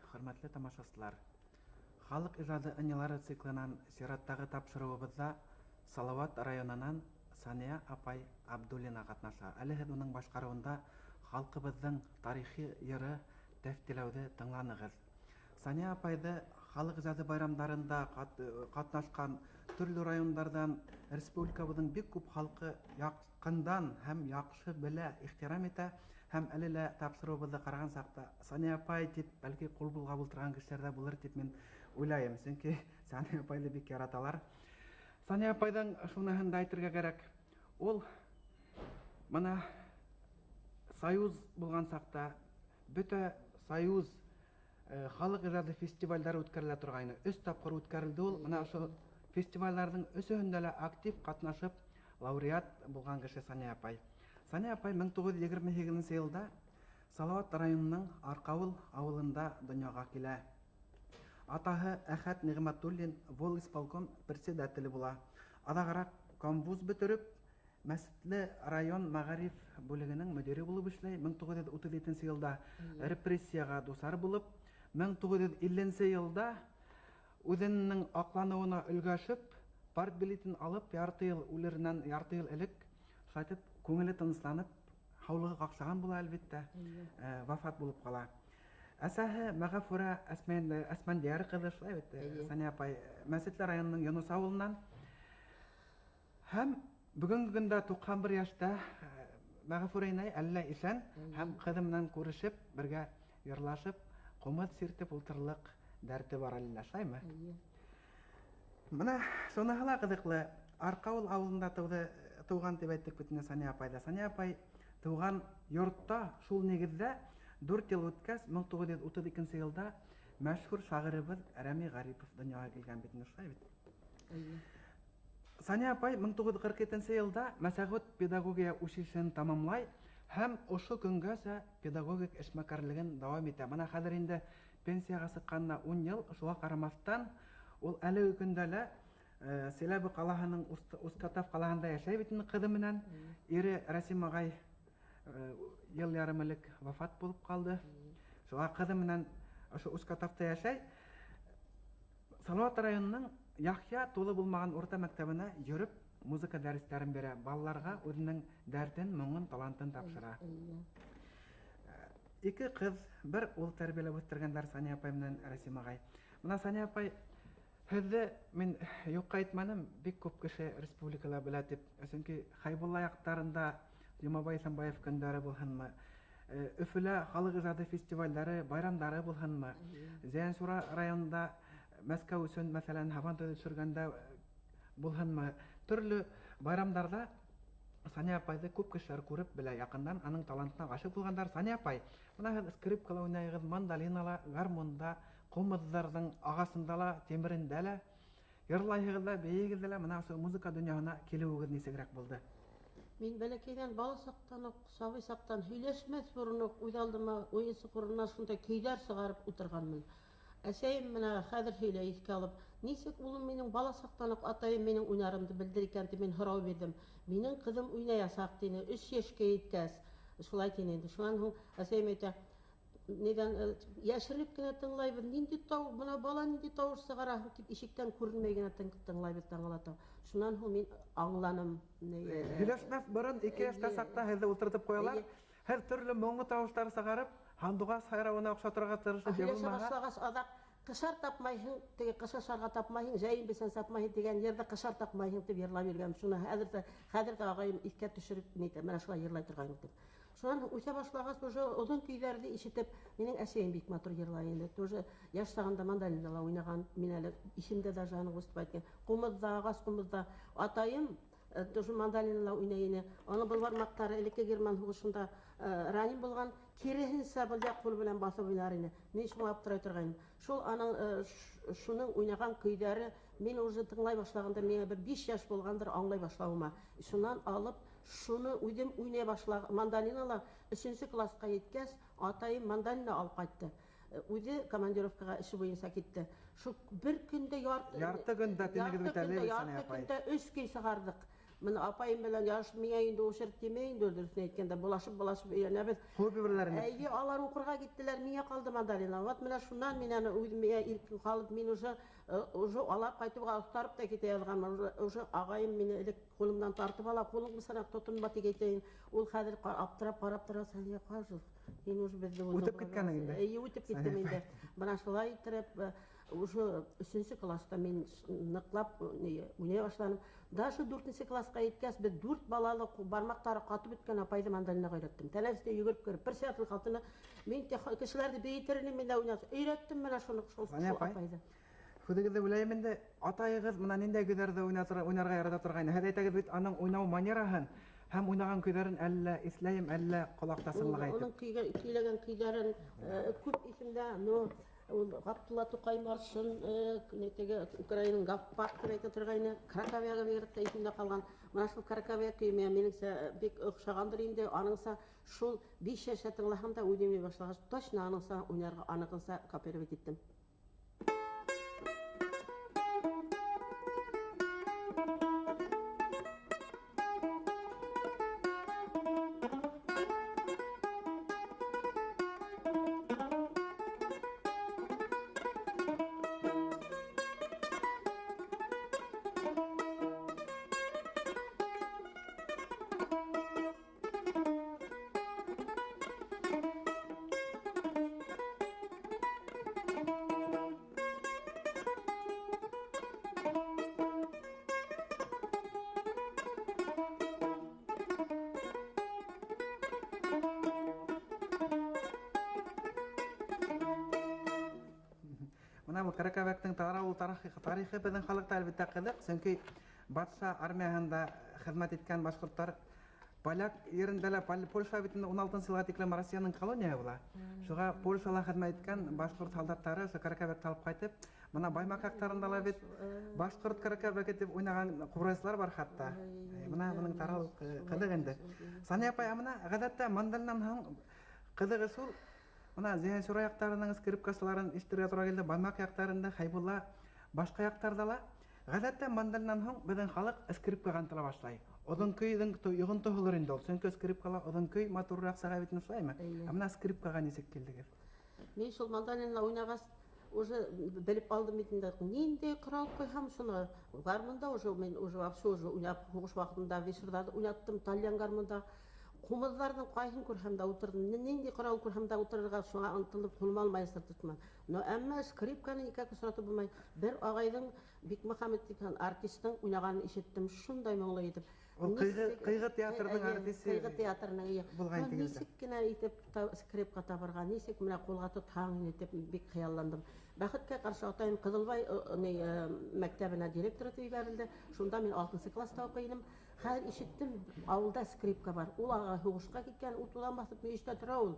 Хөрмәтле тамашасылар, халыҡ ижады ынйылары циклынан сираттағы тапшырыуыбыҙҙа Салауат районынан Сания апай Абдуллина ҡатнаша. Әле һеҙ уның башҡарыуында халҡыбыҙҙың тарихи йыры Тәфтиләүҙе тыңланығыҙ. Сания апайҙы халыҡ ижады байрамдарында ҡатнашҡан төрлө райондарҙан республикабыҙҙың бик күп халҡы яҡындан һәм яҡшы белә, ихтирам итә. Һәм әле лә тапшырыуыбыҙҙы ҡараған саҡта Сания апай тип бәлки ҡул болғап ултырған кешеләр ҙә булыр тип мин уйлайым, сөнки Сания апайҙы бик яраталар. Сания апайҙың шуныһын да әйтергә кәрәк, ул бына союз булған саҡта бөтә союз халыҡ ижады фестивалдәре үткәрелә торғайны. 3 тапҡыр үткәрелде ул. Бына ошо фестивалдәрҙең өсөһөндә лә актив ҡатнашып лауреат булған кеше Сания апай. Сания апай 1928 йылда Салауат районының Арҡауыл ауылында донъяға килә. Атаһы Әхәт Ниғмәтуллин волисполком председателе була. Аҙағыраҡ комвуз бөтөрөп, Мәсетле район мәғариф бүлегенең мөдире булып эшләй. 1937 йылда репрессияға дусар булып, 1950 йылда үҙенең аҡланыуына өлгәшеп, партбилетын алып, ярты йыл үлеренән ярты йыл элек шайтып күңеле тынысланып, һаулығы ҡаҡшаған була әлбиттә, вафат булып ҡала. Әсәһе Мәғәфүрә Әсмәндиәр ҡыҙы, шулай бит, Сания апай Мәсетле районының Юныс ауылынан. Һәм бөгөнгө көндә 91 йәштә Мәғәфүрә инәй әллә иҫән, һәм ҡыҙы менән күрешеп, бергә йырлашып, ҡумыҙ сиртеп ултырырлыҡ дәрте бар әллә, шулаймы? Бына шуныһы ла ҡыҙыҡлы. Арҡауыл ауылында тыуған тип әйттек бит инде Сания апайҙа. Сания апай тыуған йортта шул нигеҙҙә 4 йыл үткәс, 1932 йылда мәшһүр шағирыбыҙ Рәми Ғарипов донъяға килгән бит инде, шулай бит? Сания апай 1947 йылда Мәсәғүт педагогия училищеһын тамамлай һәм ошо көнгәсә педагогик эшмәкәрлеген дауам итә. Бына хәҙер инде пенсияға сыҡҡанына 10 йыл, шуға ҡарамаҫтан ул әлеге көндә лә Силәбе ҡалаһының Ускатав ҡалаһында йәшәй бит инде ҡыҙы менән. Ире Рәсим ағай йыл ярым элек вафат булып ҡалды. Шуға ҡыҙы менән ошо Ускатавта йәшәй. Салауат районының Яхъя тулы булмаған урта мәктәбенә йөрөп музыка дәрестәрен бирә, балаларға үҙенең дәртен, моңон, талантын тапшыра. 2 ҡыҙ, бер ул тәрбиәләп үҫтергәндәр Сания апай менән Рәсим ағай. Бына Сания апай, һеҙҙе мин юҡҡа әйтмәнем, бик күп кеше республикала белә тип. Сөнки Хәйбулла яҡтарында Йомабай Иҫәнбаев көндәре булһынмы, Өфөлә халыҡ ижады фестивалдәре, байрамдары булһынмы, Зәйәнсура районында Мәскәү өсөн, мәҫәлән, һабан туйы төшөргәндә булһынмы, төрлө байрамдарҙа Сания апайҙы күп кешеләр күреп белә, яҡындан аның талантына ғашиҡ булғандар. Сания апай, бына һеҙ скрипкала уйнайығыҙ, мандолинала, гармунда, ҡумыҙҙарҙың ағасында ла, тимерендә лә йырлайһығыҙ ҙа, бейейһегеҙ ҙә лә. Бына ошо музыка донъяһына килеүегеҙ нисегерәк булды? Мин бәләкәйҙән, бала саҡтан уҡ, сабый саҡтан һөйләшмәҫ борон уҡ үҙ алдыма уйынсыҡ урынына шундай көйҙәр сығарып ултырғанмын. Әсәйем менә хәҙер һөйләй иҫкә алып, нисек улым минең бала саҡтан уҡ атайым минең уйнарымды белдер икән тип мин һорау бирҙем. Минең ҡыҙым уйнаясаҡ тине, 3 йәшкә еткәс, шулай тине инде. Шунан һуң әсәйем әйтә, нидән йәшереп кенә тыңлайбыҙ, ниндәй тау, бына бала ниндәй тауыш сығара тип ишектән күренмәй генә тыңлайбыҙ, тыңлата. Шунан һуң мин аңланым. Һөйләшмәҫ борон 2 йәштә саҡта һеҙҙе ултыртып ҡуялар. Һеҙ төрлө моңло тауыштар сығарып, һандуғас һайрауына оҡшатырға тырышып Һөйләшә йығылмаһа. башлағас, аҙаҡ Ҡышар тапмайһың, теге ҡыш ашарға тапмайһың, жәйен бесән сапмайһың тигән йырҙы ҡышар тапмайһың тип йырлап йөргән. Шуны хәҙер ҙә ағайым иҫкә төшөрөп нитә, менә шулай йырлай торған итеп. Шунан үҫә башлағас, уже оҙон көйҙәрҙе ишетеп, минең әсәйем бик матур йырлай инде. Тоже йәш сағында мандолинала ла уйнаған, мин әле иҫемдә даже аның выступать иткән. Ҡумыҙҙа, ағас ҡумыҙҙа. Атайым тоже мандолинала уйнай ине. Аның был бармаҡтары элекке герман һуғышында ранен булған, киреһенсә был яҡ ҡул белән баҫып уйнар ине. Мин шуңа аптырай торғайным. Шул аның шуның уйнаған көйҙәре мин уже тыңлай башлағанда, миңә бер 5 йәш булғандыр аңлай башлауыма. Шунан алып шуны үҙем уйнай башлаган мандолинала 3-нсе классҡа еткәс, атайым мандолина алып ҡайтты. Үҙе командировкаға эше буйынса китте. Шул бер көндә ярты көндә тинегеҙ бит әле, ярты көндә 3 көй сығарҙыҡ. Мына апайым белән ярыш миңә инде ул шерт тимәй инде, дөрөҫөн әйткәндә, булашып-булашып өйрәнәбеҙ. Ҡыуып ебәрәләр инде. Әйе, алар уҡырға киттеләр, миңә ҡалды мандолина. Вот менә шуннан мин аны үҙемә иркен ҡалып, мин уже алар ҡайтыуға оҫтарып та китә яҙғанмын. Уже ағайым мине элек ҡулымдан тартып ала, ҡулың бысараҡ тотонма тип әйтәйен. Ул хәҙер аптырап ҡарап тора, Сания ҡаршы. Һин уже беҙҙе үтеп киткәнең инде. Әйе, үтеп киттем инде. Бына шулай иттереп, уже 3-нсе класста мин ныҡлап уйнай башланым. Даже 4-нсе классҡа еткәс, беҙ 4 балалы бармаҡтары ҡатып бөткән апайҙы мандолинаға өйрәттем. Тәнәфестә йүгереп кереп, бер сәғәтлек алтына мин кешеләрҙе бейетер инем, мин дә уйнап өйрәттем менә шуны шул апайҙы. Һүҙегеҙҙе беләйем инде, атайығыҙ мына ниндәй көйҙәрҙе уйнарға ярата торғайны. Һеҙ әйтәгеҙ бит, аның уйнау манераһын һәм уйнаған көйҙәрен әллә иҫләйем, әллә ҡолаҡта сыңлағай итеп. Уның көйләгән көйҙәрен күп иҫемдә, но ул Ғабдулла Туҡай маршын, теге Украинаның Гаппак тип әйтә торғайны, Краковияға бигерәк тә иҫемдә ҡалған. Мына шул Краковия көйө минеңсә бик оҡшағандыр инде. Аныңса шул 5 йәштә тыңлаһам да уйнай башлағас, точно аныңса уйнарға, аныҡынса копировать иттем. Мына был Краковяктың таралыу тарихы беҙҙең халыҡта әлбиттә ҡыҙыҡ, сөнки батша армияһында хеҙмәт иткән башҡорттар поляк ерендә лә, Польша бит инде 16-нсы йылға тиклем Россияның колонияһы була. Шуға Польшала хеҙмәт иткән башҡорт һалдаттары ошо Краковякты алып ҡайтып, мына Баймаҡ яҡтарында ла бит башҡорт Краковяк итеп уйнаған ҡурайсылар бар хатта. Мына бының таралыу ҡыҙыҡ инде. Сания апай, мына ғәҙәттә мандолинан һуң ҡыҙығы шул. Мына Зиһенсура яҡтарының скрипкасыларын ишетергә тура килде, Баймаҡ яҡтарында, Хәйбулла, башҡа яҡтарҙа ла. Ғәҙәттә мандолинан һуң беҙҙең халыҡ скрипкаға ынтыла башлай. Оҙон көйҙөң йоғонтоһолор инде ул, сөнки скрипкала оҙон көй матурыраҡ сыға бит, шулаймы? Ә мына скрипкаға нисек килдегеҙ? Мин шул мандолинла уйнағас, уже белеп алдым бит инде, ниндәй ҡорал ҡуйһам шуны. Гармунда уже мин уже вообще уже уйнап, һуғыш ваҡытында вечерҙарҙа уйнаттым, тальян гармунда. Ҡумыҙҙарҙың ҡайһын күрһәм дә ултырҙым, ниндәй ҡорал күрһәм дә ултырырға шуңа ынтылып ҡулыма алмай тотмам. Но әммә скрипканы икәк осратып булмай. Бер ағайҙың Бикмөхәмәт тигән артистың уйнағанын ишеттем, шундай моңло итеп. Ул Ҡыйғы театрының артисы. Ҡыйғы театрының, эйе. Нисек кенә итеп скрипка табырға, нисек менә ҡулға тотһаң итеп бик хыялландым. Бәхеткә ҡаршы атайым Ҡыҙылбай мәктәбенә директор итеп ебәрелде. Шунда мин 6-нсы класста уҡый инем. Хәҙер ишеттем, ауылда скрипка бар. Ул аға һуғышҡа киткән, ул туҙан баҫып мөйөштә тора ул.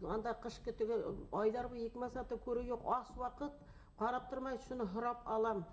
Анда ҡыш көтөгө айҙар буйы икмәк сатып күреү юҡ, ас ваҡыт ҡарап тормай, шуны һорап алам.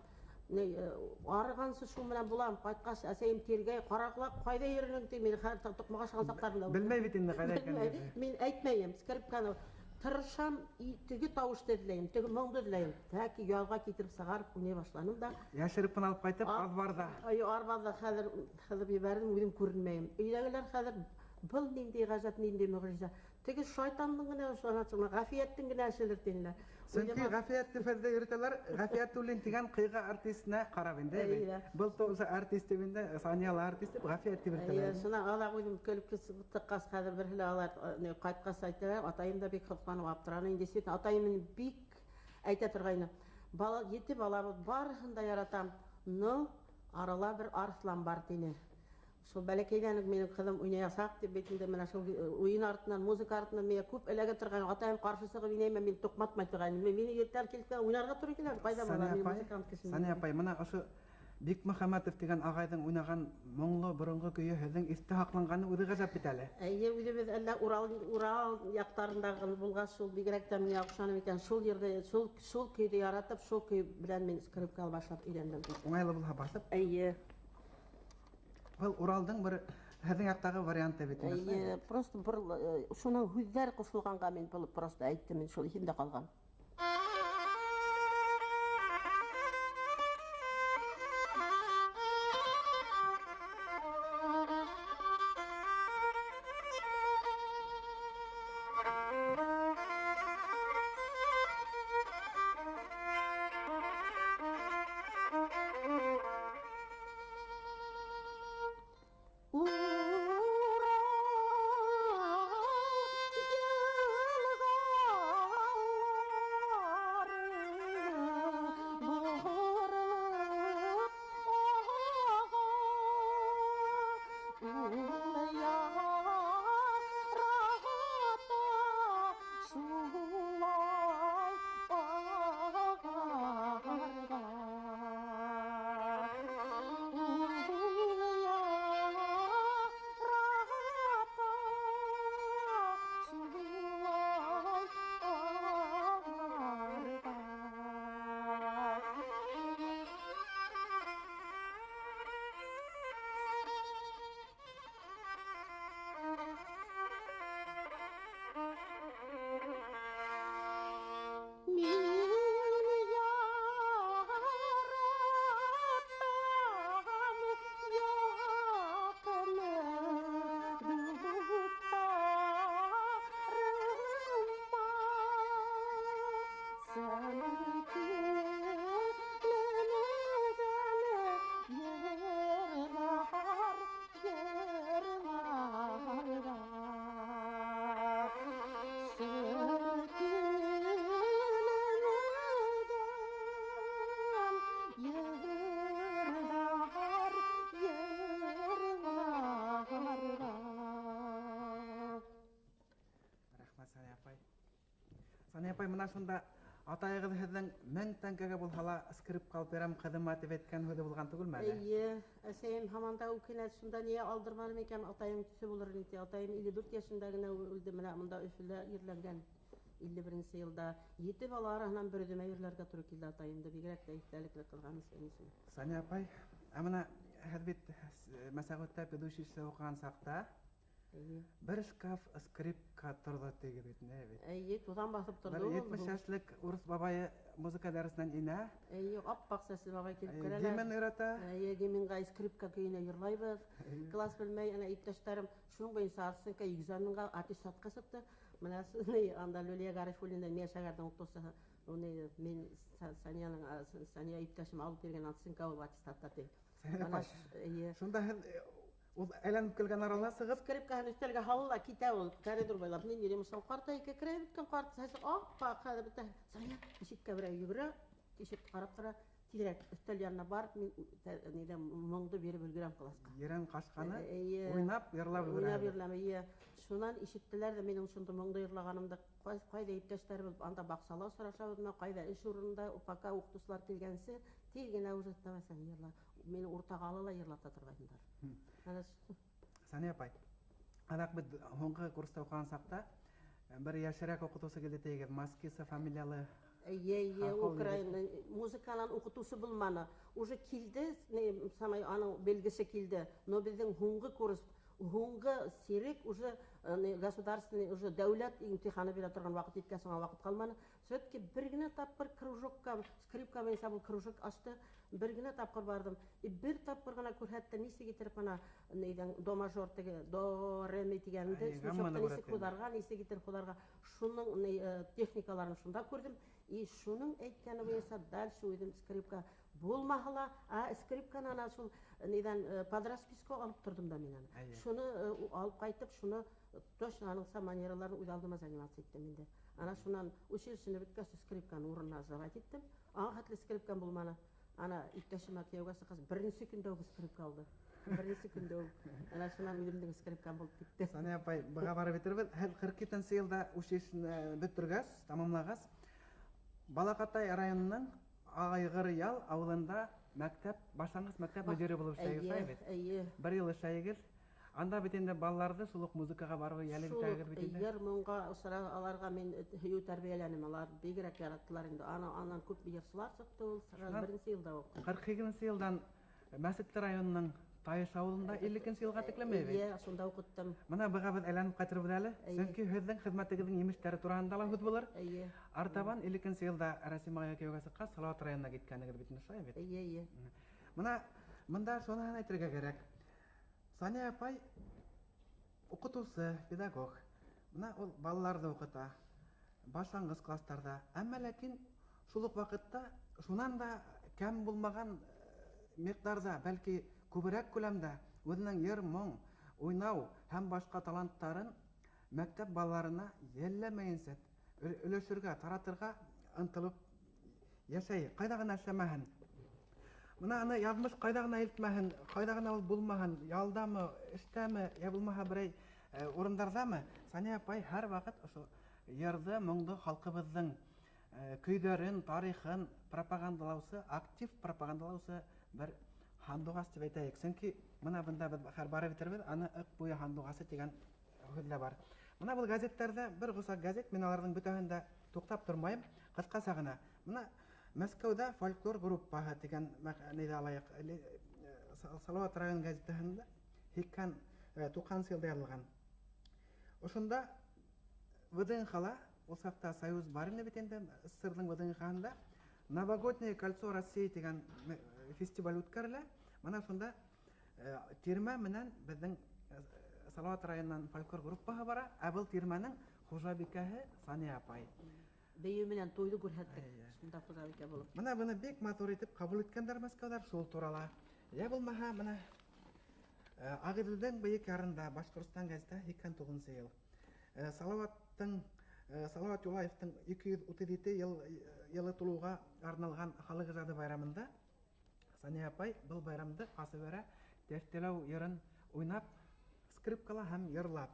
Арығансы шул менән булам. Ҡайтҡас әсәйем тиргәй, ҡараҡлап, ҡайҙа йөрөнөң ти, мин хәҙер тоҡмаға сыҡҡан саҡтарымда. Белмәй бит инде ҡайҙа икәнен. Мин әйтмәйем, скрипканы тырышам, теге тавышты эҙләйем, теге моңдо эҙләйем. Тәки ялға китереп сығарып уйнай башланым да. Йәшереп кенә алып ҡайтып, аҙбарҙа. Ай, арбаҙа хәҙер һыҙып ебәрҙем, үҙем күренмәйем. Өйҙәгеләр хәҙер был ниндәй ғәжәп, ниндәй мөғжизә. Теге шайтандың гына ышанасың, Ғәфиәттең генә эшелер тинеләр. Сөнки Ғәфиәт тип һеҙҙе йөрөтәләр, Ғәфиәтуллин тигән Ҡыйға артистына ҡарап инде, Эйе. Был тоғыҙ артист тип инде, Санияла артист тип Ғәфиәт тип йөрөтәләр. Эйе, шунан аҙаҡ үҙем көлөп сыҡҡас, хәҙер береһе лә алар, ҡайтҡас әйтәләр, атайым да бик һоҡланып аптыраны инде. Действительно, атайым мине бик Әйтә торғайны. Бала, ете балабыҙ, барыһын да яратам. Но арала бер арыҫлан бар тине. Шул бәләкәйҙән үк минең ҡыҙым уйнаясаҡ тип бит инде, менә шул уйын артынан, музыка артынан миңә күп эләгә торған. Атайым ҡаршы сығып инәйме, мин туҡматмай торғайны. Мине иртән килеп уйнарға тура килә. Ҡайҙа бала, мин музыкант кеше. Сания апай, мына ошо Бикмөхәмәтов тигән ағайҙың уйнаған моңло боронғо көйө һеҙҙең иҫтә һаҡланғаны үҙе ғәжәп бит әле. Эйе, үҙебеҙ әллә Урал яҡтарындағы булғас, шул бигерәк тә миңә оҡшаны микән, шул ерҙе, шул көйҙө яратып, шул көй белән мин скрипкала башлап өйрәндем. Уңайлы булһа баҫып. Эйе. Был Уралдың бер һеҙҙең яҡтағы варианты бит инде. Эйе, просто бер шуның һүҙҙәр ҡушылғанға мин был просто әйттем, мин шул иҫемдә ҡалған. Сания апай, мына шунда атайығыҙ һеҙҙең 1000 тәңкәгә булһа ла скрипка алып бирәм ҡыҙыма тип әйткән һүҙе булған түгелме әле? Эйе, әсәйем һаман да үкенә, шунда ниә алдырманым икән, атайым төҫө булыр ине. Атайым 54 йәшендә генә үлде, менә монда Өфөлә ерләнгән 51 йылда. 7 бала араһынан бер үҙемә ерләргә тура килде атайымды, бигерәк тә иҫтәлекле ҡылған өсөн. Сания апай, ә мына һеҙ бит Мәсәғүттә педучилищеда уҡыған саҡта Эйе. Бер шкаф скрипка торҙо теге бит, не бит? Эйе, туҙан баҫып торҙо Бер ул. 70 йәшлек урыҫ бабайы музыка дәресенән инә. Эйе, аппаҡ сәсле бабай килеп Эйе, керә лә. Гимн өйрәтә. Эйе, гимнға скрипка көйөнә йырлайбыҙ. Эйе. Класс белмәй, ана иптәштәрем шуның буйынса оценка экзаменға аттестатҡа сыҡты. Мына ни, анда Лүлиә Ғарифуллина миңә шәгәрҙең уҡытыусыһы, уны мин Санияның, Сания иптәшем алып биргән оценка ул аттестатта ти. Сания Мына апай, эйе. Шунда һеҙ ул әйләнеп килгән арала сығып скрипкаһын өҫтәлгә һала ла китә ул коридор буйлап. Мин йөрөйөм, шул ҡарт ике керә бөткән ҡарт сәсе аппаҡ, хәҙер бөтә. Сания ишеккә берәү йүгерә, ишекте ҡарап тора, тиҙерәк өҫтәл янына барып, мин нидә моңдо биреп өлгөрәм класҡа. Ерән ҡашҡаны Эйе. уйнап, йырлап өлгөрә. Уйнап йырлап, эйе. Шунан ишеттеләр ҙә минең шунда моңдо йырлағанымды. Ҡайҙа иптәштәр булып, анда баҡсала осрашабыҙмы, ҡайҙа эш урынында, пока уҡытыусылар килгәнсе, тиҙ генә уже давай сән йырла. Мине уртаға ала ла йырлата торғайнылар. Ана Сания апай, аҙаҡ беҙ һуңғы курста уҡыған саҡта бер йәшерәк уҡытыусы килде тейегеҙ, Маскиса фамилиялы. Эйе, эйе, Хохол украин егет. музыканан уҡытыусы булманы. Уже килде, не, самай аның белгесе килде. Но беҙҙең һуңғы курс, һуңғы сирек уже, не, государственный уже дәүләт имтиханы бирә торған ваҡыт еткән, шуңа ваҡыт ҡалманы. Все-таки бер генә тапҡыр кружокка, скрипка буйынса был кружок асты, бер генә тапҡыр барҙым. И бер тапҡыр ғына күрһәтте, нисек итеп бына нейҙән до мажор теге до ре ми тигәнде, Ай, смычокты гамманы нисек күрһәтте. һуҙарға, нисек итеп һуҙарға. Шуның не, техникаларын шунда күрҙем. И шуның әйткәне буйынса дальше үҙем скрипка Булмаһа ла, скрипканы ана шул ниҙән под расписку алып торҙом да мин аны. Шуны алып ҡайтып, шуны точно аның манераларын үҙ алдыма заниматься иттем инде. Ана шунан училищены бөткәс, скрипканы урынына сдавать иттем. Аңа хәтле скрипкам булманы. Ана иптәшемә кейәүгә сыҡҡас, беренсе көндә үк скрипка алды. Беренсе көндә үк. Ана шунан үҙемдең скрипкам булып китте. Сания апай, быға барып етербеҙ. Һеҙ 42 йылда училищены бөтөргәс, тамамлағас, Балаҡатай районының Айғыръял ауылында мәктәп, башланғыс мәктәп мөдире булып эшләйһегеҙ, шулай бит? Эйе. Бер йыл эшләйһегеҙ. Анда бит инде балаларҙы шул уҡ музыкаға барыуы йәлеп итәгеҙ бит инде. Йыр моңға осра аларға мин һөйөү тәрбиәләнем. Алар бигерәк яраттылар инде. Анан күп йырсылар сыҡты ул беренсе йылда уҡ. 42 йылдан Мәсетле районының Тайыш ауылында 52 йылға тиклем бит. Эйе, шунда уҡыттым. Бына быға беҙ әйләнеп ҡайтырбыҙ әле. Сөнки һеҙҙең хеҙмәтегеҙҙең емештәре тураһында ла һүҙ булыр. Эйе. Артабан 52 йылда Рәсим ағайға кейәүгә сыҡҡас, Салауат районына киткәнегеҙ бит инде, шулай бит? Эйе, эйе. Бына бында шуныһын әйтергә кәрәк. Сания апай уҡытыусы, педагог. Бына ул балаларҙы уҡыта, башланғыс кластарҙа. Әммә ләкин шул уҡ ваҡытта шунан да кәм булмаған миҡдарҙа, бәлки күберәк күләмдә үҙенең йыр, моң, уйнау һәм башҡа таланттарын мәктәп балаларына йәлләмәйенсә өләшергә, таратырға ынтылып йәшәй. Ҡайҙа ғына эшләмәһен. Бына аны яҙмыш ҡайҙа ғына илтмәһен, ҡайҙа ғына ул булмаһын, ялдамы, эштәме, йә булмаһа берәй урындарҙамы, Сания апай һәр ваҡыт ошо йырҙы, моңдо халҡыбыҙҙың көйҙәрен, тарихын пропагандалаусы, актив пропагандалаусы бер һандуғас тип әйтәйек. Сөнки бына бында беҙ хәҙер барып етербеҙ, аны Ыҡ буйы һандуғасы тигән һүҙ лә бар. Бына был гәзиттәрҙә бер ҡосаҡ гәзит, мин уларҙың бөтәһен дә туҡтап тормайым, ҡыҫҡаса ғына. Бына Мәскәүҙә фольклор группаһы тигән ниҙе алайыҡ, Салауат район гәзитәһендә туҡһанынсы йылда яҙылған. Ошонда ВДНХ-ла, ул саҡта Союз бар ине бит инде, СССР-ҙың ВДНХ-һында Новогоднее кольцо России тигән фестиваль үткәрелә. Бына шунда тирмә менән беҙҙең Салауат районынан фольклор группаһы бара, ә был тирмәнең хужабикәһе Сания апай. Бейеү менән туйҙы күрһәттек. Шунда хужабикә булып. Бына быны бик матур итеп ҡабул иткәндәр Мәскәүҙәр шул турала. Йә булмаһа, бына Ағиҙелдең бейек ярында Башҡортостан гәзите 89 йыл. Салауат Юлаевтың 237 йылы тулыуға арналған халыҡ ижады байрамында Сания апай был байрамды асып бәрә тәфтеләү йырын уйнап, скрипкала һәм йырлап.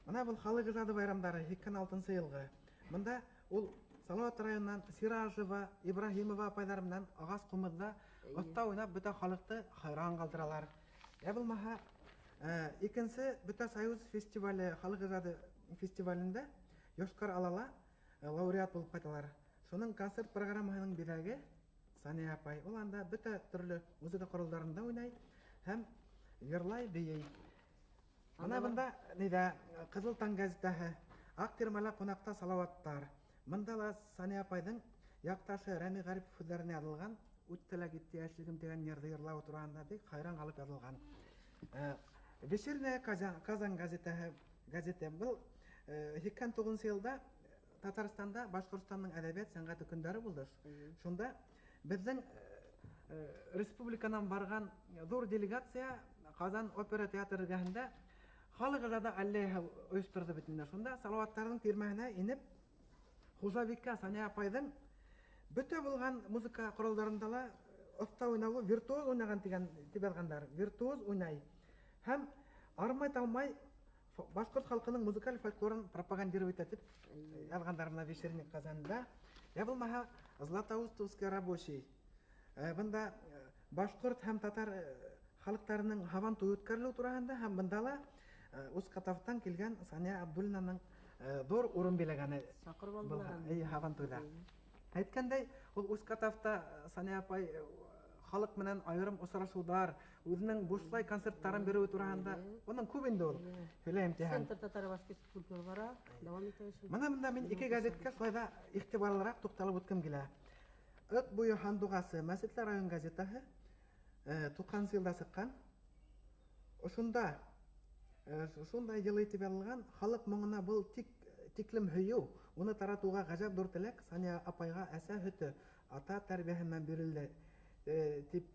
Бына был халыҡ ижады байрамдары 86 йылғы. Бында ул Салауат районынан Сиражева, Ибраһимова апайҙар менән ағас ҡумыҙҙа оҫта уйнап бөтә халыҡты хайран ҡалдыралар. Йә булмаһа, икенсе Бөтә Союз фестивале, халыҡ ижады фестивалендә Йошкар-Олала лауреат булып ҡайталар. Шуның концерт программаһының биҙәге Сания апай. Ул анда бөтә төрлө музыка ҡоралдарында уйнай һәм йырлай, бейей. Бына бында ниҙә Ҡыҙыл таң гәзитәһе, Аҡ тирмәлә ҡунаҡта Салауаттар. Бында ла Сания апайҙың яҡташы Рәми Ғарипов һүҙҙәренә яҙылған Үтте лә китте йәшлегем тигән йырҙы йырлау тураһында бик хайран ҡалып яҙылған. Вечерняя Казан гәзитәһе, гәзите был 89 йылда Татарстанда Башҡортостандың әҙәбиәт сәнғәте көндәре булды. Шунда беҙҙең республиканан барған ҙур делегация Ҡазан опера театры эргәһендә халыҡ ижады аллеяһы ойошторҙо бит инде. Шунда Салауаттарҙың тирмәһенә инеп хужабикә Сания апайҙың бөтә булған музыка ҡоралдарында ла оҫта уйнауы, виртуоз уйнаған тигән тип яҙғандар. Виртуоз уйнай. Һәм армай-талмай башҡорт халҡының музыкаль фольклорын пропагандировать итеп яҙғандар бына Вечерний Казанда. Йә булмаһа Златоустовский рабочий. Бында башҡорт һәм татар халыҡтарының һабан туйы үткәрелеү тураһында һәм бында ла Усть-Катавтан килгән Сания Абдуллинаның ҙур урын биләгәне Саҡырып алдылар аны. Эйе, һабан туйҙа. Әйткәндәй, ул Усть-Катавта Сания апай халыҡ менән айырым осрашыуҙар, үҙенең бушлай концерттарын биреүе тураһында, уның күп инде ул. Һөйләйем тиһәң. Центр татаро-башкирской культуры бара, дауам итә эшен. Бына бында мин ике гәзиткә шулай ҙа иғтибарлыраҡ туҡталып үткем килә. Ыҡ буйы һандуғасы Мәсетле район газетаһы, туҡһанынсы йылда сыҡҡан. Ошонда шундай йылы итеп яҙылған, халыҡ моңона был тиклем һөйөү, уны таратыуға ғәжәп ҙур теләк Сания апайға әсә һөтө, ата тәрбиәһе менән бирелде тип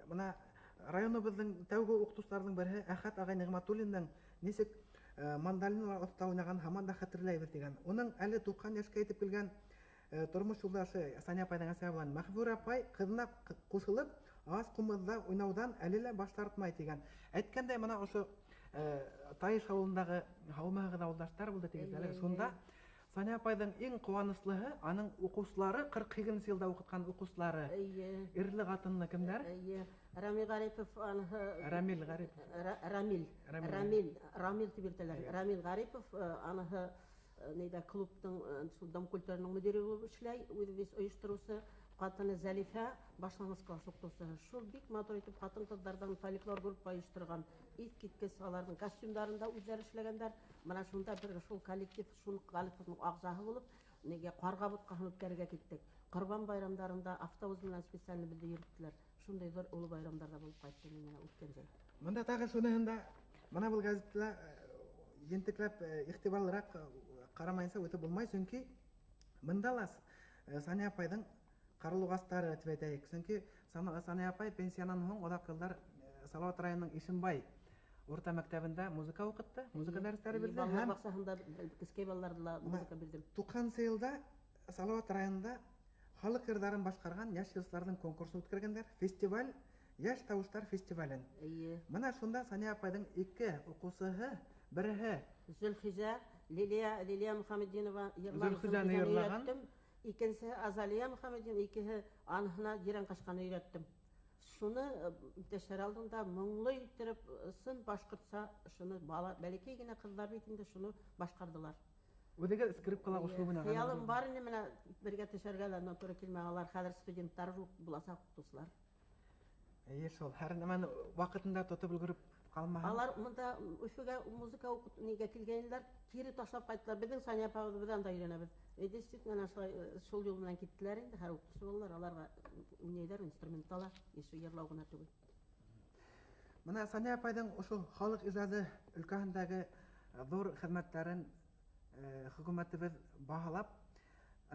бына районыбыҙҙың тәүге уҡытыусыларҙың береһе Әхәт ағай Ниғмәтуллиндың нисек мандолинала оҫта уйнаған һаман да хәтерләйбеҙ тигән. Уның әле 90 йәшкә етеп килгән тормош юлдашы Сания апайҙың әсәһе булған Мәғфүрә апай ҡыҙына ҡушылып ағас ҡумыҙҙа уйнауҙан әле лә баш тартмай тигән. Әйткәндәй, бына ошо Тайыш ауылындағы һаумыһығыҙ ауылдаштар булды тигеҙ әле. Шунда Сания апайҙың иң ҡыуаныслыһы аның уҡыусылары, 48 йылда уҡытҡан уҡыусылары. Ирле ҡатынлы кемдәр? Рамил Ғарипов аныһы. Рамил Ғарипов. Рамил. Рамил, Рамил тип йөрөтәләр. Рамил Ғарипов аныһы нейҙә клубтың шул дом культураның мөдире булып эшләй, үҙе весь ойоштороусы. Ҡатыны Зәлифә башланғыс класс уҡытыусыһы. Шул бик матур итеп ҡатын-ҡыҙҙарҙан фольклор группа ойошторған. Иҫ киткес аларҙың костюмдарын да үҙҙәре эшләгәндәр. Бына шунда бер шул коллектив, шул коллективның ағзаһы булып, нигә ҡарға бутҡаһын үткәрергә киттек. Ҡорбан байрамдарында автобус менән специально беҙҙе йөрөттөләр. Шундай ҙур оло байрамдарҙа булып ҡайтты мин менә үткән җәй. Бында тағы шуныһын да, бына был газетала ентекләп иғтибарлыраҡ ҡарамайынса үтеп булмай, сөнки бында ла Сания апайҙың ҡарлуғастары тип әйтәйек. Сөнки Сания апай пенсиянан һуң оҙаҡ йылдар Салауат районының Ишембай урта мәктәбендә музыка уҡытты, музыка дәрестәре бирҙе. Балалар баҡсаһында кескәй балаларҙы ла музыка бирҙем. 90 йылда Салауат районында халыҡ йырҙарын башҡарған йәш йырсыларҙың конкурсын үткәргәндәр. Фестиваль, йәш тауыштар фестивален. Бына шунда Сания апайҙың ике уҡыусыһы, береһе Зөлхизә, Лилия, Лилия Мөхәммәтдинова йырлаған Зөлхизәне йырлаған. Икенсеһе Азалия Мөхәммәтдинова, икеһе аныһына Ерән Ҡашҡаны өйрәттем. Шуны иптәштәр алдында моңло иттереп, ысын башҡортса, шуны бала, бәләкәй генә ҡыҙҙар бит инде шуны башҡарҙылар. Үҙегеҙ скрипкала ҡушылып уйнаған. Хыялым бар ине, менә бергә төшәргә лә, но тура килмәй. Алар хәҙер студенттар буласаҡ уҡытыусылар. Эйе, шул. Һәр нәмәне ваҡытында тотоп өлгөрөп ҡалмаһын. Алар мында Өфөгә музыка уҡыт нигә килгәйнеләр, кире ташлап ҡайттылар. Беҙҙең Сания апабыҙ, беҙ анда өйрәнәбеҙ. Действительно, шулай, шул юл менән киттеләр инде, һәр уҡытыусы булалар, аларға уйнайҙар, инструментта ла, ешеү йырлау ғына түгел. Бына Сания апайҙың ошо халыҡ ижады өлкәһендәге ҙур хеҙмәттәрен хөкүмәтебеҙ баһалап,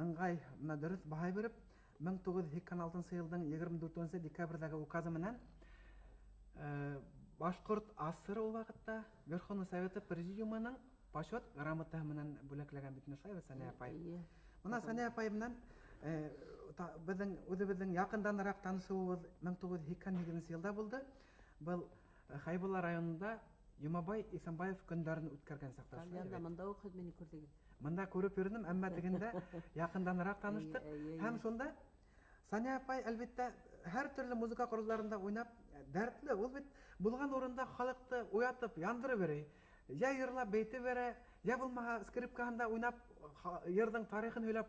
ыңғай, бына дөрөҫ баһай биреп, 1986 йылдың 24 декабрҙәге указы менән Башҡорт АССР ул ваҡытта Верховный Советы Президиумының почет грамотаһы менән бүләкләгән бит инде шулай бит Сания апай. Бына Сания апай менән беҙҙең үҙебеҙҙең яҡынданыраҡ танышыуыбыҙ 1988 йылда булды. Был Хәйбулла районында Йомабай Исәнбаев көндәрен үткәргән саҡта шулай Янда бит. Мында уҡ һеҙ мине күрҙегеҙ. Мында күреп йөрөнөм, әммә тегендә яҡынданыраҡ таныштыҡ. Һәм шунда Сания апай әлбиттә һәр төрлө музыка ҡоралдарында уйнап, дәртле, ул бит булған урында халыҡты уятып, яндырып йөрөй. Йә йырлап бәйте бәрә, йә булмаһа скрипкаһында уйнап, йырҙың тарихын һөйләп,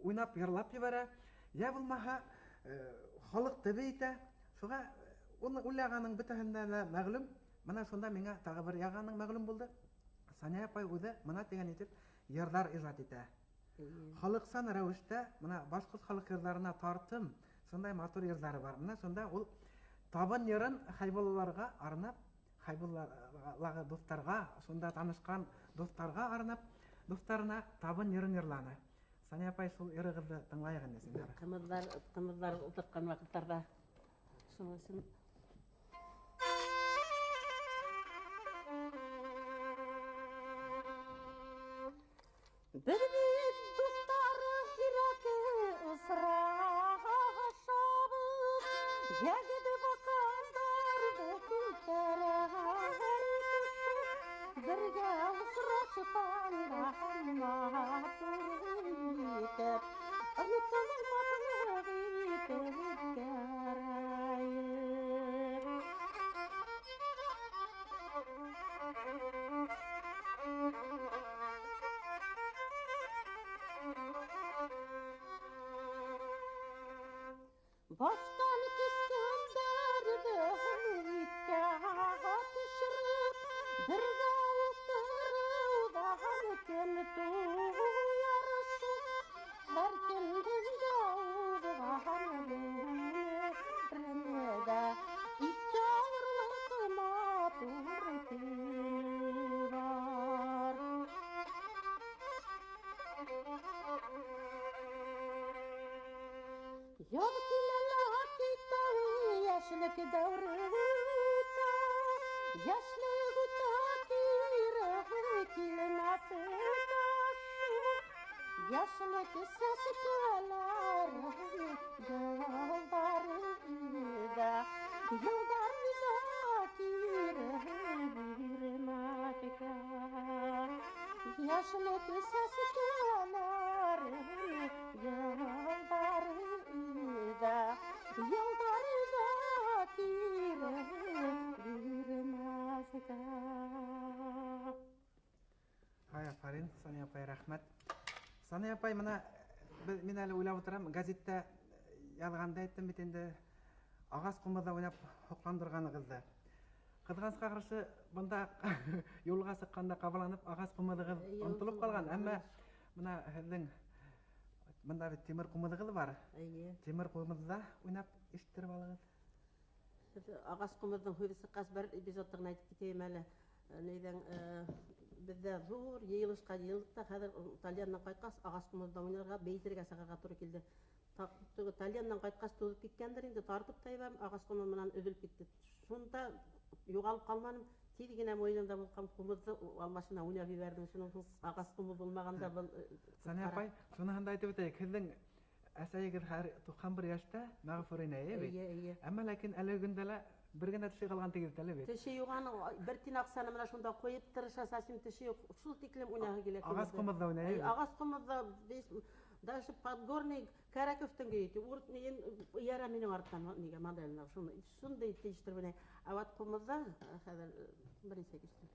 уйнап йырлап ебәрә, йә булмаһа, халыҡты бейетә. Шуға уны уйлағаның бөтәһендә лә мәғлүм. Бына шунда миңә тағы бер яғаның мәғлүм булды. Сания апай үҙе бына тигән итеп йырҙар ижад итә. Халыҡсан рәүештә бына башҡорт халыҡ йырҙарына тартым шундай матур йырҙары бар. Бына шунда ул табын йырын Хәйбуллаларға арнап, Хәйбуллалағы дуҫтарға, шунда танышҡан дуҫтарға арнап, дуҫтарына табын йырын йырланы. Сания апай, шул йырығыҙҙы тыңлайыҡ инде син. Ҡымыҙҙар, ҡымыҙҙар ултыртҡан ваҡыттарҙа шуның өсөн. Бер бит дуҫтары һирәк осрашабыҙ, йәгеҙ баҡандарҙы күтәрә һәр кеше, бергә осрашҡанда матур итеп, онотолмаҫлыҡ итеп үткәрәйек. Баштан кискәндәрҙе иҫкә төшөрөп, бергә ултырыуҙан көн туяр шул. Һәр кемдең дә уҙған ғүмерендә иҫкә алырлыҡ матур көнө бар. Яҙ килә лә китә, йәшлек дәүре үтә. Йәшлек үтә, кире килмәҫ ташып. Йәшлек сәскәләре йылдар өҙә, йылдар өҙә, кире бирмәҫкә. Йәшлек сәскәләре йылдар өҙә, йылдар өҙә, кире бирмәҫкә. Ай, афарин, Сания апай, рәхмәт. Сания апай, мына мин әле уйлап ултырам, гәзиттә яҙғанда әйттем бит инде, ағас ҡумыҙҙа уйнап һоҡландырғанығыҙҙы. Ҡыҙғанысҡа ҡаршы, бында юлға сыҡҡанда ҡабаланып ағас ҡумыҙығыҙ онотолоп ҡалған. Әммә бына һеҙҙең бында бит тимер ҡумыҙығыҙ бар. Эйе. Тимер ҡумыҙҙа уйнап ишеттереп алығыҙ. Һеҙ ағас ҡумыҙҙың һүҙе сыҡҡас, бер эпизодты ғына әйтеп китәйем әле. Нейҙән, беҙҙә ҙур йыйылышҡа йыйылдыҡ та, хәҙер Тальяндан ҡайтҡас, ағас ҡумыҙҙа уйнарға, бейетергә сығырға тура килде. Теге Тальяндан ҡайтҡас туҙып киткәндер инде, тартып та ебәрҙем, ағас ҡумыҙ менән өҙөлөп китте. Шунда юғалып ҡалманым, тиҙ генә муйынымда булған ҡумыҙҙы алмашына уйнап ебәрҙем. Шуның һуң ағас ҡумыҙ булмағанда был, Сания апай, шуныһын да әйтеп үтәйек, һеҙҙең әсәйегеҙ хәҙер 91 йәштә, Мәғфүр инәй, бит? Эйе, эйе. Әммә ләкин әлеге көндә лә бер генә теше ҡалған тигеҙ әле бит. Теше юҡ, аның бер тин аҡсаны мына шунда ҡуйып тырыша, совсем теше юҡ. Шул тиклем уйнаһы килә. Ағас ҡумыҙҙа уйнай, Эйе, бит? ағас ҡумыҙҙа даже Подгорный Караковтың кейете, урт нейен яра минең арттан нигә моделына шуны шундай тейештереп уйнай. Ә вот ҡумыҙҙа хәҙер бер нисә кеше.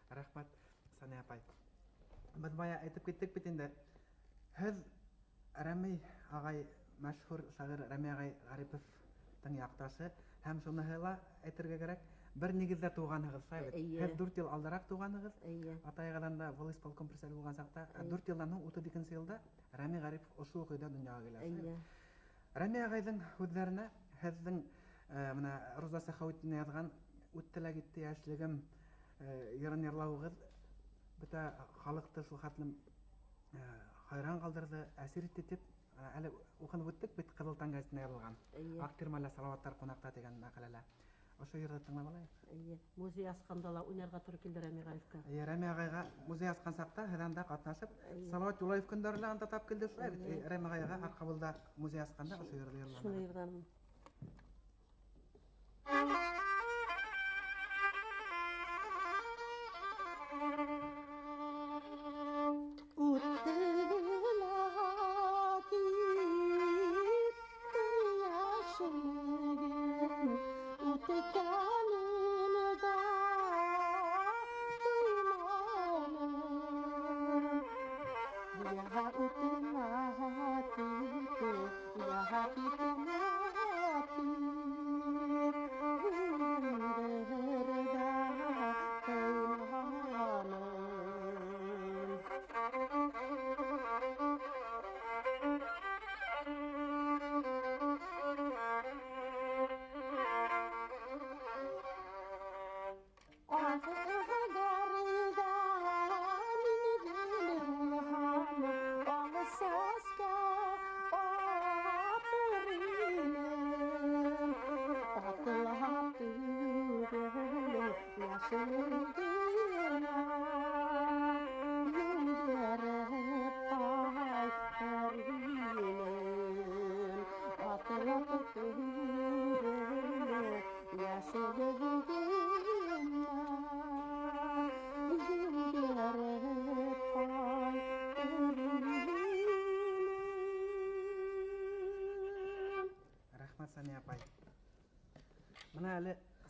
Рәхмәт, Сания апай. Беҙ бая әйтеп киттек бит инде. Һеҙ Рәми ағай, мәшһүр шағир Рәми ағай Ғариповтың яҡташы, һәм шуныһы ла әйтергә кәрәк, бер нигеҙҙә тыуғанһығыҙ, шулай бит? Эйе. Һеҙ 4 йыл алдараҡ тыуғанһығыҙ. Эйе. Атайығыҙҙан да волисполком председателе булған саҡта, Эйе. 4 йылдан һуң утыҙ икенсе йылда Рәми Ғарипов ошо уҡ өйҙә донъяға килә, шулай бит? Эйе. Рәми ағайҙың һүҙҙәренә һеҙҙең мына Роза Сәхәүетдинова яҙған Үтте лә китте йәшлегем йырын йырлауығыҙ бөтә халыҡты шул хәтлем хайран ҡалдырҙы, әсир итте тип, әле уҡынып үттек бит Ҡыҙыл таң гәзитенә яҙылған. Эйе. Аҡ тирмәлә Салауаттар ҡунаҡта тигән мәҡәләлә. Ошо йырҙы тыңлап алайыҡ. Эйе. Музей асҡанда ла уйнарға тура килде Рәми Ғарифҡа. Эйе, Рәми ағайға музей асҡан саҡта һеҙ анда ҡатнашып, Эйе. Салауат Юлаев көндәре лә анда тап килде, шулай бит? Эйе. Рәми ағайға Арҡабылда музей асҡанда ошо йырҙы йырланы. Шуны йырланым.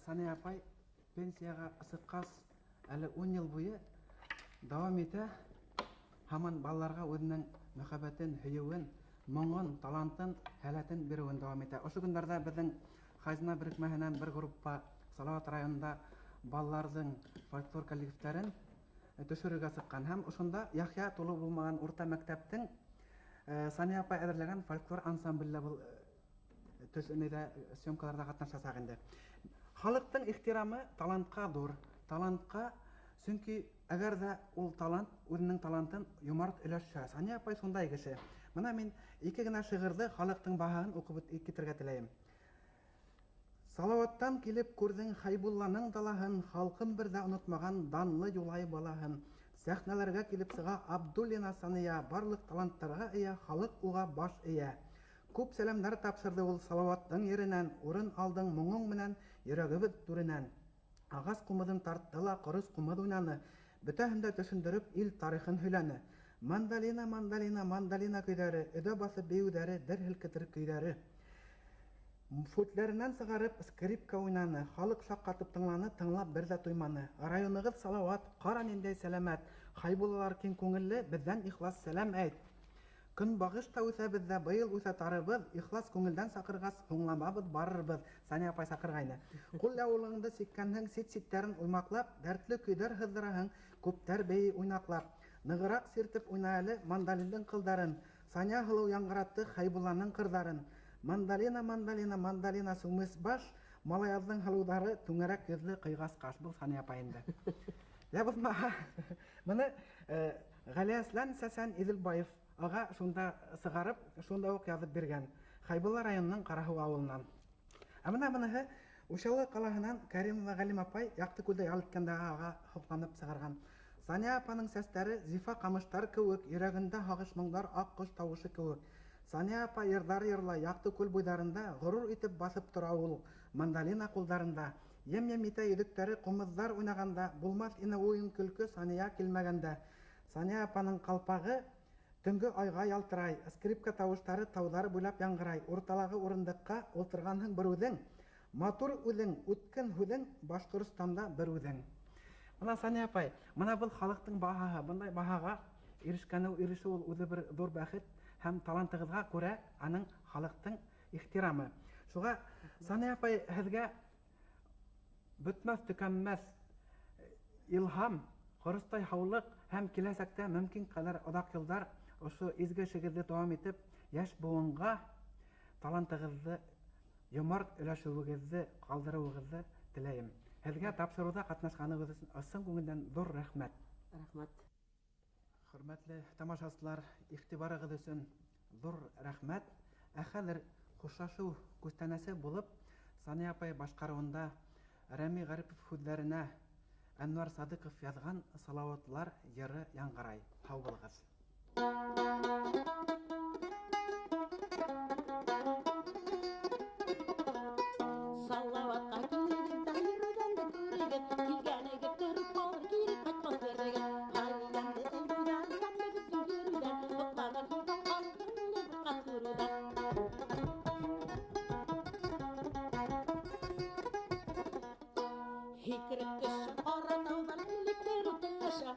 Сания апай пенсияға сыҡҡас әле 10 йыл буйы дауам итә. Һаман балаларға үҙенең мөхәббәтен, һөйөүен, моңон, талантын, һәләтен биреүен дауам итә. Ошо көндәрҙә беҙҙең Хазина берекмәһенән бер группа Салауат районында балаларҙың фольклор коллективтарын төшөрөргә сыҡҡан. Һәм ошонда Яхъя тулы булмаған урта мәктәптең Сания апай әҙерләгән фольклор ансамбле был төшөнөйҙә съемкаларҙа ҡатнашасаҡ инде. Халыҡтың ихтирамы талантҡа ҙур. Талантҡа, сөнки әгәр ҙә ул талант үҙенең талантын йомарт өләшһә, Сания апай шундай кеше. Бына мин ике генә шиғырҙы халыҡтың баһаһын уҡып китергә теләйем. Салауаттан килеп күрҙең Хәйбулланың далаһын, халҡым бер ҙә онотмаған данлы Юлай балаһын. Сәхнәләргә килеп сыға Абдуллина Сания, барлыҡ таланттарға эйә, халыҡ уға баш эйә. Күп сәләмдәр тапшырҙы ул Салауаттың еренән, урын алдың моңоң менән йөрәгебеҙ түренән. Ағас ҡумыҙын тартты ла ҡорос ҡумыҙ уйнаны, бөтәһен дә төшөндөрөп ил тарихын һөйләне. Мандолина, мандолина, мандолина көйҙәре, өҙә баҫып бейеүҙәре, дер һелкетер көйҙәре. Футләренән сығарып скрипка уйнаны, халыҡ шаҡ ҡатып тыңланы, тыңлап бер ҙә туйманы. Районығыҙ Салауат, ҡара ниндәй сәләмәт, Хәйбуллалар киң күңелле, беҙҙән ихлас сәләм әйт. Көнбағыш та үҫә беҙҙә, быйыл үҫә тарыбыҙ, ихлас күңелдән саҡырғас, һуңламабыҙ, барырбыҙ. Сания апай саҡырғайны. Ҡул яулығыңды сиккәнһең, сит-ситтәрен уймаҡлап, дәртле көйҙәр һыҙҙыраһың, күптәр бейей уйнаҡлап. Нығыраҡ сиртеп уйна әле мандолиндың ҡылдарын, Сания һылыу яңғыратты Хәйбулланың ҡырҙарын. Мандолина, мандолина, мандолина сүмес баш, малаяҙҙың һылыуҙары түңәрәк йөҙлө ҡыйғас ҡаш. Был Сания апай инде. Йә булмаһа, быны Ғәлиәслән Сәсән Иҙелбаев аға шунда сығарып, шунда уҡ яҙып биргән. Хәйбулла районының Ҡараһыу ауылынан. Ә бына быныһы Учалы ҡалаһынан Кәримова Ғәлим апай Яҡты күлдә ял иткәндә аға һоҡланып сығарған. Сания апаның сәстәре зифа ҡамыштар кеүек, йөрәгендә һағыш моңдар аҡ ҡош тауышы кеүек. Сания апай йырҙар йырлай, Яҡты күл буйҙарында ғорур итеп баҫып тора ул мандолина ҡулдарында. Ем-ем итә йөҙөктәре ҡумыҙҙар уйнағанда, булмаҫ ине уйын көлкө Сания килмәгәндә. Сания апаның ҡалпағы төнгө айға ялтырай, скрипка тауыштары тауҙар буйлап яңғырай. Урталағы урындыҡҡа ултырғанһың бер үҙең, матур үҙең, үткен һүҙең, Башҡортостанда бер үҙең. Бына Сания апай, бына был халыҡтың баһаһы, бындай баһаға ирешкәнеү, ирешеү ул үҙе бер ҙур бәхет һәм талантығыҙға күрә аның халыҡтың ихтирамы. Шуға Сания апай һеҙгә бөтмәҫ төкәнмәҫ илһам, ҡоростай һаулыҡ һәм киләсәктә мөмкин ҡәҙәр оҙаҡ йылдар ошо изге эшегеҙҙе дауам итеп, йәш быуынға талантығыҙҙы йомарт өләшеүегеҙҙе, ҡалдырыуығыҙҙы теләйем. Һеҙгә тапшырыуҙа ҡатнашҡанығыҙ өсөн ысын күңелдән ҙур рәхмәт. Рәхмәт. Хөрмәтле тамашасылар, иғтибарығыҙ өсөн ҙур рәхмәт. Ә хәҙер хушлашыу күстәнәсе булып, Сания апай башҡарыуында Рәми Ғәрипов һүҙҙәренә Әнүәр Садыҡов яҙған Салауатлар йыры яңғырай. Һау булығыҙ. Салауатҡа килегеҙ ҙә йөрөүҙән дә күрегеҙ, килгәнегеҙ тороп ҡалыр, кире ҡайтмаҫ берегеҙ. Ғаиләмде әйтеүҙән, тәмле беҙҙең йөрөүҙән, һоҡланыр һуңдан ҡалыр, күңеле бер ҡат күреүҙән. Һикереп төшөп ҡара тауҙан, электер үтеләшә,